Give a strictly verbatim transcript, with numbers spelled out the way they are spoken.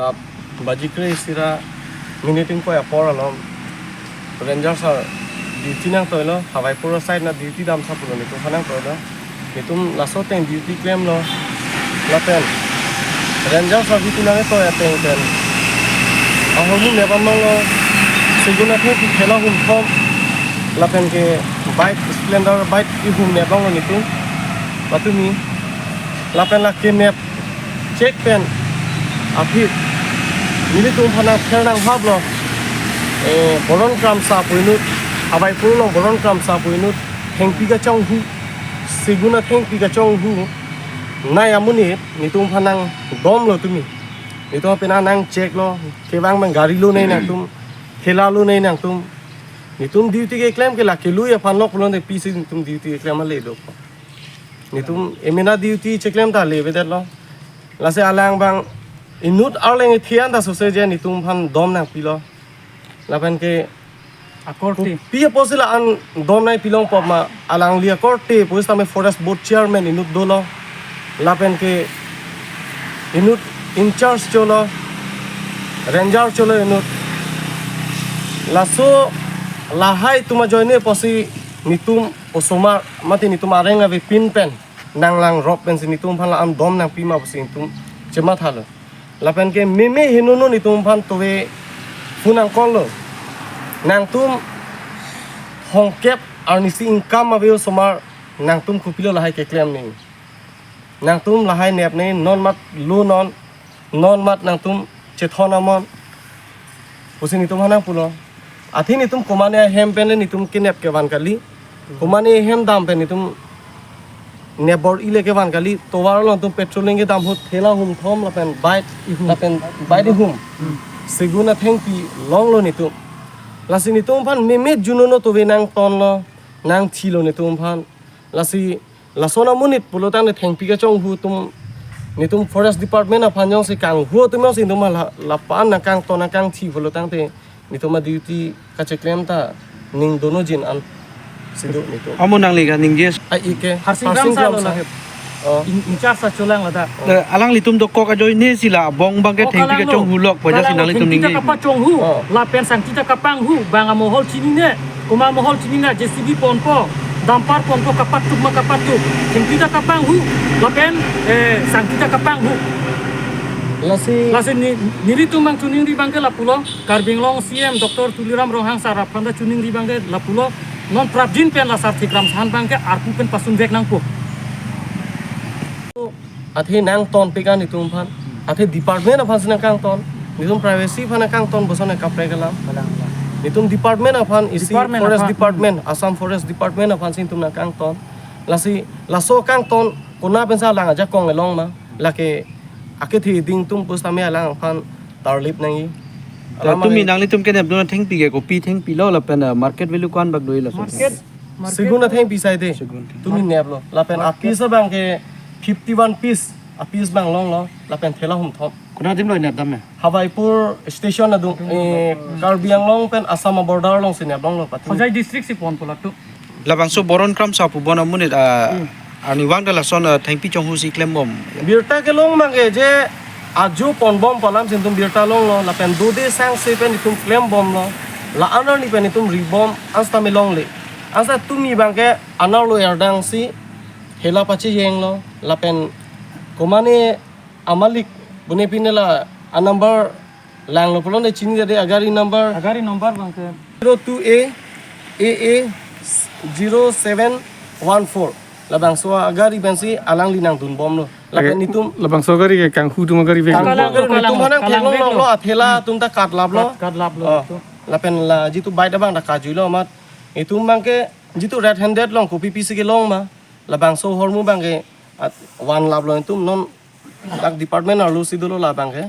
Adap baji kre-isi ra minit ingkoi apor along Ranger sir duty nangtoilo, Hawaipur side na duty damsi pulo, netum aphan nangtoilo. Netum laso ateng duty klemlo. Lapen Ranger sir duty nangtoilo ateng pen ahormu nep damlonglo. Segun athengpi thela hum thom, lapen ke bike, Splendor bike kihum nep damlonglo netum. Patumi. Lapen lake nep chek pen aphi nelitum aphan nangpher nanghaplo. Eh, Boron Kramsa pu inut, Hawaipur along Boron Kramsa pu inut thengpi kachonghu, segun athengpi kachonghu nai amonit netum aphan nangdomlo tumi. Netum aphan nang cheklo, kevang abang gari lonei nangtum, thela lonei nangtum. Netum duty keklem ke lake lui aphan lok pulote pisi netum duty keklem ale do. Netum emena duty cheklem ta le avedetlo. Lasi alang abang inut arleng ethian ta sose je netum aphan dom nangpilo. Lapen ke akorte. Pi apotsi la-an dom nangpilong pop ma, alangli akorte pusitame forest board chairman inut dolo. Lapen ke inut in charge cholo, ranger cholo inut. Laso lahai atum ajoine apotsi netum osomar mate netum areng avepin pen nanglangrop pensi netum aphan la-an dom nangpi ma pusi netum chemathalo. Lapen ke meme henono netum aphan tove phone nangcall lo. Nangtum hongkep arnisi income ave osomar, nangtum kopilo lahai keklem nangji. Nangtum lahai nep nangji, non mat lo non, non mat nangtum chethon amon pusi netum aphan nangpulo. Athe netum komane ahem pen le netum kenep kevan kali. Komane ahem dam pen netum nep bor-i le kevan kali. Tovar along netum patrolling kedam ahut thela hum thom lapen bike, ihum, lapen bike ihum. Hmm. Segun athengpi longlo netum. Lasi netum aphan meme junono tove nangtonlo, nangthilo netum aphan. Lasi lason amonit pulotangte thengpi kachonghu atum, netum forest department aphan jongsi kanghu atum jongsi netum la, lapu-an nangkangton nangkangthi pulotangte netum aduty kacheklem ta ning dono jin an si do netum. Amo nangli kaningje. Ai ke Harsing Harsing Kramsa lo Kramsa. Lahai. Oh. In, in charge sa cholang ladak. Eh, alanglitum dokok ajoine si la abong abang ke, oh, thengpi kalang lo. Kachonghu lok, pajasi kalang lo, nanglitum thengpi ta ningje. Kapachonghu, oh, lapen sangti ta kapanghu, bang amohol chinine, komat amohol chinine, J C B ponpo, dumper ponpo, kapathup ma kapathup, thengpi ta kapanghu, lapen, eh, sangti ta kapanghu. Lasi. Lasi ne, nelitum abang choningri abang ke lapulo, Karbi Anglong C M Doctor Tuliram Ronghang sir aphan ta choningri abang ke lapulo, non prapjin pen la sar Thikram Sahan abang ke arpu pen pasunvek nangpo. Athe nangtonpik an netum aphan. Athe department aphansi nangkangton. Netum privacy aphan nangkangton, boson nangkaprek alam. Kalang, kalang. Netum department aphan isi, department forest aphan, department, Assam Forest Department aphansi netum nangkangton. Lasi, laso kangton, konat pensi alang ajakong elong ma. Lake, akethe ding atum pusitame alang aphan tarlip nangji. Ta alam tumi abang nanglitum kenep dun athengpi ke kopi thengpi lo lapen, ah, market value ko-an bak doji laso? Market, market. Segun athengpi sai de. Segun athengpi. Tumi neplo. Lapen, market, apiece abang ke fifty-one piece. Apiece abang longlo. Lapen thela hum thom. Konat adim lo nep dam ya? Hawaipur station adung, eh, Karbi Anglong pen Assam border alongsi nep longlo patu. Hojai district si ponpo latum. Labangso Boron Kramsa pu bon amonit, ah, hmm, arnivang ta lason, ah, thengpi chonghu si klembom. Birta kelong abang ke je ajo ponbom pu alamsi netum birta longlo, lapen dode sangse pen netum klembomlo. La-an arni pen netum ribom, ansi tame longle. Ansi tumi abang ke anerlo erdang si thela pachejenglo, lapen komane amalik bune pine la a number langlo pulote chinidede, agari number. Agari number abang ke zero two A A A zero seven one four. Labangso agari pensi alangli nangdunbomlo. Lapen, okay, netum labangso agari ke kanghu atum agari vek. Kanghu, kalang, agari kalang, netum aphan kalang nangtheklonglo, veklo. Athela atum ta katlaplo. Kat-, katlaplo. Oh. Netum. Lapen la jitu bike abang ta kajuilo amat. Netum abang ke jitu red handed along kopi pisi kelong ma. Labangso ahormu abang ke At one lap lo itum non dak department arlo si dolo labang ke.